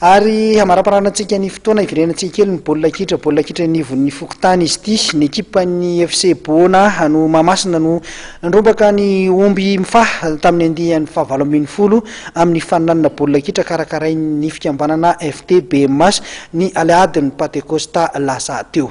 Ary hamaramparanantsika ny fotoana hiverenantsika kely ny baolina kitra, baolina kitra anivon'ny fokontany izy ity. Ny ekipan'ny FC Boana no Mahamasina no nandrombaka ny omby mifaha tamin'ny andiany fahavalo 18 amin'ny faninanana baolina kitra karakarain'ny fikambanana FTBMH ny alahadin'ny Pantekosta lasa teo.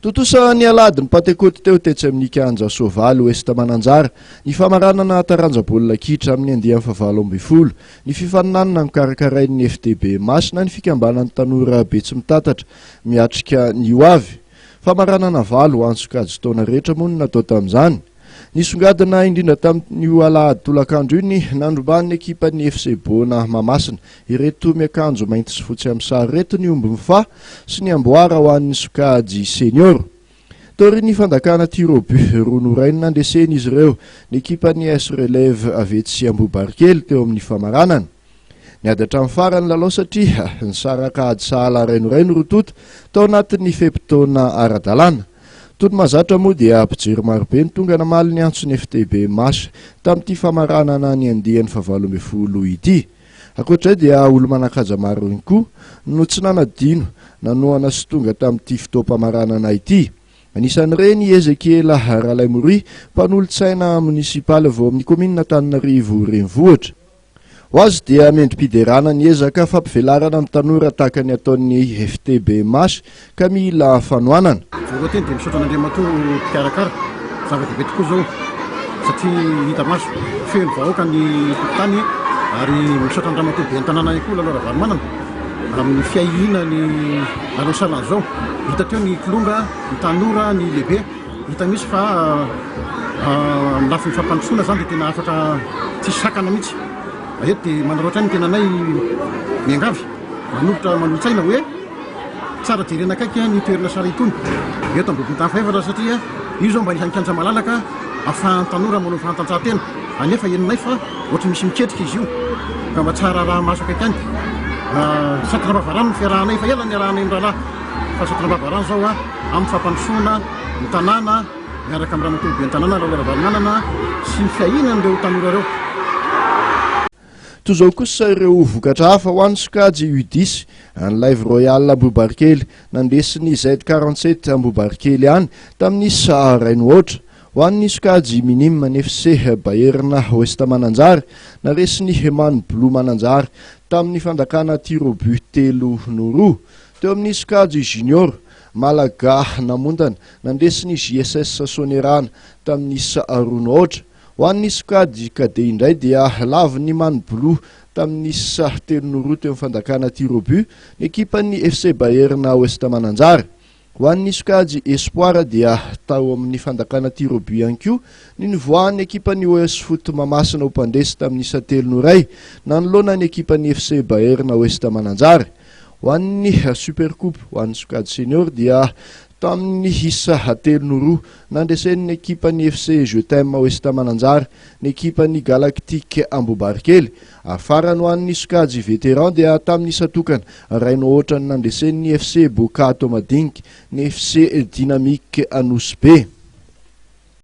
Tontosa ny alahadin'ny Pantekoty teo tetsy amin'ny kianja Soavaly Ouest Mananjara ny famaranana taranja baolina kitra amin'ny andiany fahavalo 18 ny fifaninanana nokarakarain'ny FTB Masina ny fikambanan'ny tanora Betsimitatatra miatrika ny ho avy. Famaranana valo ho an'ny sokajin-taona rehetra moa no natao tamin'izany. Nisongadina indrindra tamin'io alahady tolakandro io ny nandrombahan'ny ekipan'ny FC Bona Mahamasina ireto miakanjo mainty sy fotsy amin'ny sary ireto ny omby mifaha sy ny amboara ho an'ny sokajy senior. Taorian'ny fandakana tir au but roa norainy nandresen'izy ireo ny ekipan'ny AS Relève avy etsy Ambohibarikely teo amin'ny famaranana. Niady hatramin'ny farany ny lalao satria nisaraka ady sahala rainoray ny roa tonta tao anatin'ny fe-potoana ara-dalàna. Toy ny mahazatra moa dia mpijery marobe no tonga namaly ny antson'ny FTB Mash tamin'ity famaranana ny andiany fahavalo 18 ity. Ankoatra izay dia olo-manan-kaja maro ihany koa no tsy nanadino nanohana sy tonga tamin'ity fotoam-pamaranana ity. Anisan'ireny i Ezekiela Ralaimoria, mpanolotsaina monisipaly avy ao amin'ny kaominina Antananarivo Renivohitra. Ho azy dia mendri-piderana ny ezaka fampivelarana ny tanora tahaka ny ataon'ny FTB Mash ka mila fanohanana. Voalohany teny dia misaotra an'Andriamatoa mpikarakara, zava-dehibe tokoa izao satria hita maso feno vahoaka ny tokontany ary misaotra an-dRamatoa ben'ny tanàna ihany koa Lalao Ravalomanana amin'ny fiahiana ny lalao sahala an'izao. Hita teo ny kilonga, ny tanora, ny lehibe. Hita mihitsy fa amin'ny lafiny fampandrosoana izany dia tena afaka tsisy sakana mihitsy. Eto dia manararaotra ny tenanay miangavy, manolotra manolo-tsaina hoe tsara jerena akaiky ny toerana sary itony eto Ambohibontany fahefatra satria io izao mba anisan'ny kianja malalaka ahafahan'ny tanora manao fanatanjahantena anefa henonay fa ohatry misy miketrika izy io ka mba tsara araha-maso akaiky any. Satr'Ambavarano ny fiarahanay, efa ela niarahanay mirahalahy fa satr'Ambavarano izao amin'ny fampandrosoana ny tanàna miaraka amin'ny Ramatoa Ben'ny tanàna Lalao Ravalomanana sy ny fiahiana an'ireo tanora ireo. Toy izao kosa ireo vokatra hafa ho an'ny sokajy U10, ny Live Royal Ambohibarikely nandresy ny Z 47 Ambohibarikely ihany tamin'ny isa iray no aotra. Ho an'ny sokajy Minime ny FC Bayern Ouest Mananjary naresy ny Man Blue Mananjary tamin'ny fandakana tir au but 3 no 2. Teo amin'ny sokajy Junior, Malaga Namontana nandresy ny JSS Soanierana tamin'ny isa 2 no aotra. Ho an'ny sokajy cadet indray dia lavin'ny Man Blue tamin'ny isa 3 no 2 teo amin'ny fandakana tir au but ny ekipan'ny FC Bayern Ouest Mananjary. Ho an'ny sokajy Espoir dia tao amin'ny fandakana tir au but ihany koa ny nivoahan'ny ekipan'ny OS Foot Mahamasina ho mpandresy tamin'ny isa 3 no 1 nanoloana ny ekipan'ny FC Bayern Ouest Mananjary. Ho an'ny Super Coupe ho an'ny sokajy Senior dia tamin'ny isa 3 no 2 nandresen'ny ekipan'ny FC Je t'aime Ouest Mananjary ny ekipan'ny Galactique Ambohibarikely. Ary farany ho an'ny sokajy Vétéran dia tamin'ny isa tokana 1 no aotra ny nandresen'ny FC Boka Toamadinika ny FC Dynamique Anosibe.